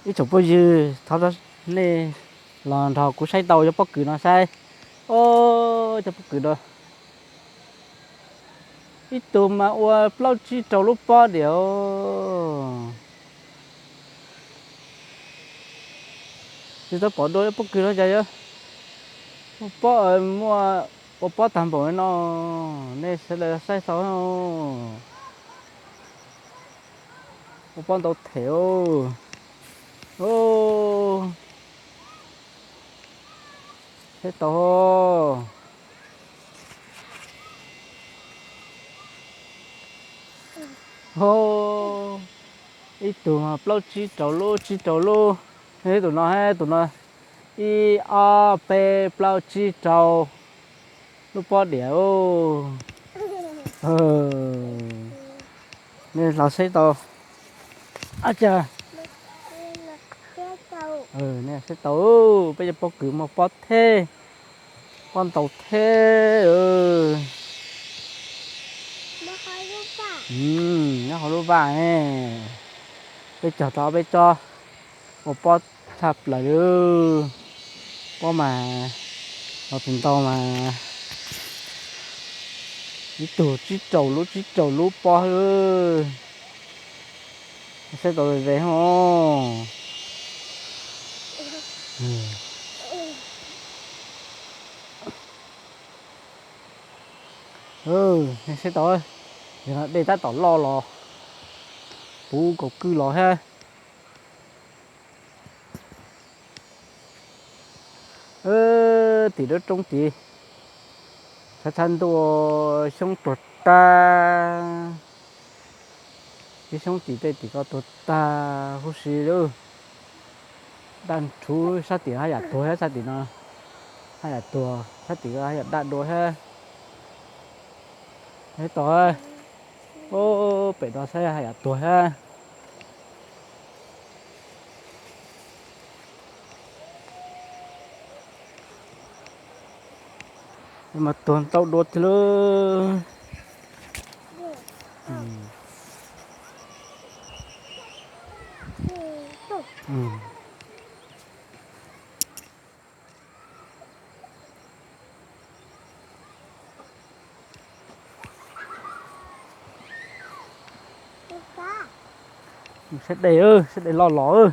Ib tsoom phooj ywg, thov nej los nrog kuv saib tau cov pob kws no saib. Os, cov pob kws no ib tug mas ua plaub tsib rau lub pob diam. Tsis tau pom dua cov pob kws no cas yuav ua pob, muaj ua pob tag npaum li no. Nej sawv daws saib tau. Ua pob ntau them. Saib tau. Ib tug plaub tsib rau lub, tsib rau lub. Tus no, tus no ib ob peb plaub tsib rau lub pob diam. Nej los saib tau. Ab, cas nej saib tau, peb cov pob kws muaj pob theb, pob ntau theb. Nyob hauv lub vaj, peb cog tau peb tsob ua pob tshaj plaws li. Pob mas los tsis ntau mas ib tug tsib rau lub, tsib rau lub pob. Saib tau ze ho. Saib tau, yog no dej tab tom loj los puv kaum kwj los thiab. Tim dawb roob tid, tshav tshav ntuj xyoob tuag tag. Ib xyoob tim tej tim ko tuag tag huv si lawm. Daj nrhuv, sab tim haj yam tuag thiab, sab tim no haj yam tuag, sab tim ko haj yam daj dua thiab. Saib tau, pem no saib haj yam tuag thiab. Mas tuag ntau dua tiag lawm. Saib dej, saib dej loj los.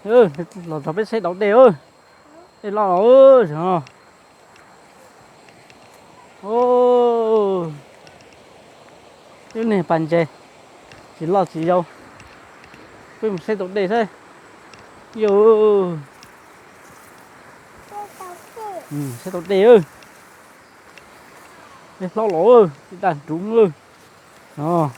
Los nrog peb saib tau dej. Dej loj los. Lub niag pas ntses tsis loj tsis yau, peb mus saib tau dej xwb. Yus saib tau dej, dej hlob los, daj nrhuv no.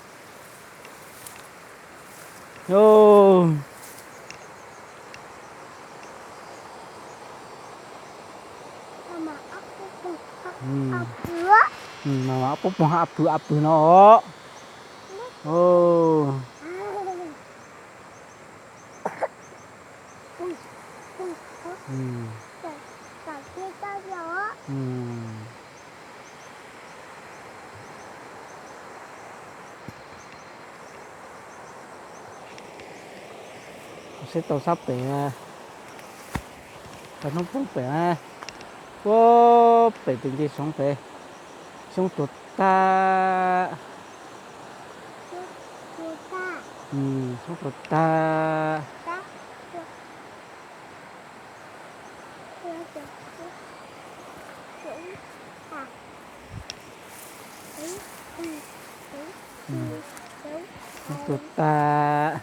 Pub pug a pwg a pwg no. Saib tau sab pem, tau hnub poob pem, puag pem tus ncej xyoob pem, xyoob tuag tag. Xyoob tuag tag. Xyoob tuag tag.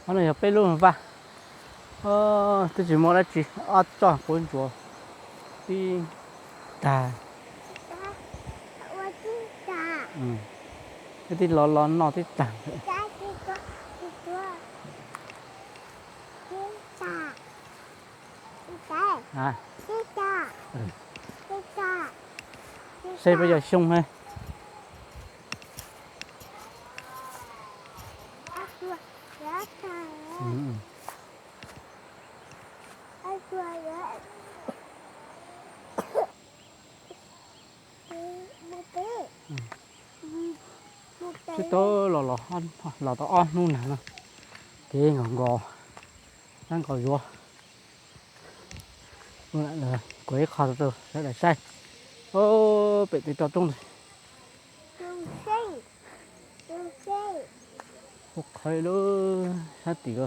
Qhov no yog peb lub vaj, twb tsis muaj dab tsi, ob txoj quav ntsuas tib tag. Twb los los noj tib tag. Saib peb yog xyoob he. Tsis tau los, los tau ob hnub nag no, kev nkos nkos, tab nkos yuav. Kuv ib qho rau sawv daws saib. Pem tiv toj roob ntawd, ua qhawv lub sab tim.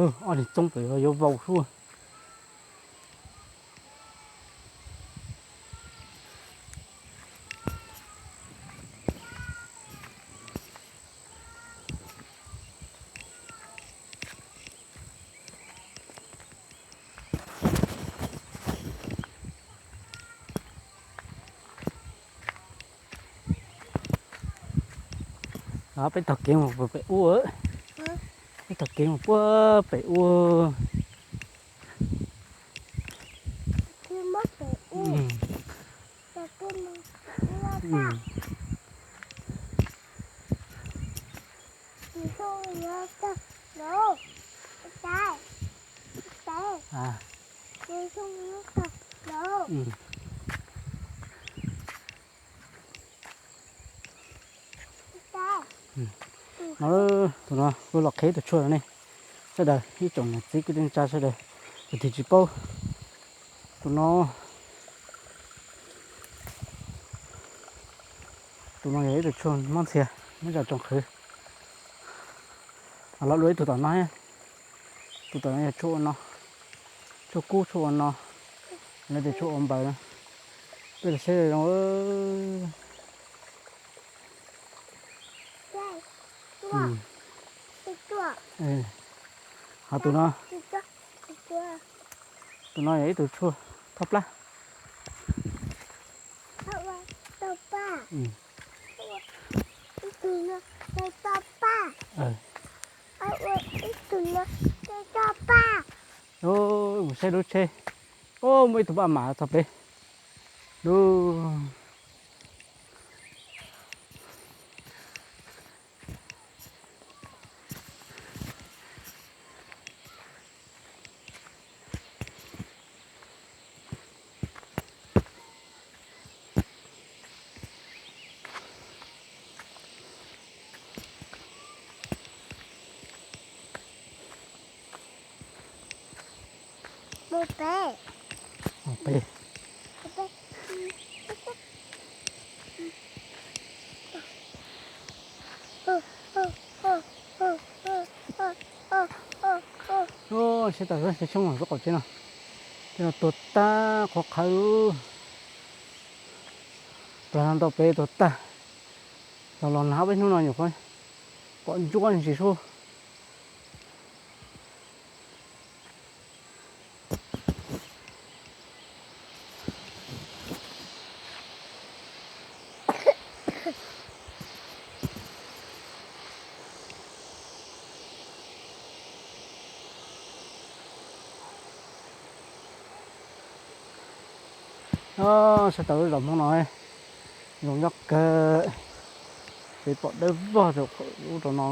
Ob niag txoob pem yuav vau sub. Peb taug kev mus pem ub. Peb taug kev mus puag pem ub. No, tus no kuv los qhib tus tshuaj no ne. Sawv daws ib tsoom niam txiv kwv tij neej tsa sawv daws, tus twg tsis paub, tus no, tus no yog ib tug tshuaj mob ntxhias nyob zos Tsoom Qhwv. Los dua ib tug tom no, tus tom no yog tshuaj ua no, tshuaj kub tshuaj ua no, lawv tias tshuaj ua npaws no. Peb los saib zoo. Ho tus no, tus no yog ib tug tshuaj thoj plab. Mus saib lub tsheb. Ub, muaj ib tug paj mam txog pem lub. Saib tas xyoob no rau qaum tsev no, tej no tuag tag qhuav qhawv. Plag no ntau pem tuag tag. Los los nag ob peb hnub no nyuam qhuav pom ntsuab ntsis sub. Saib tas lub zos Hmoob no zoo nyob kawg, peb pom dawb vog rau ub rau no.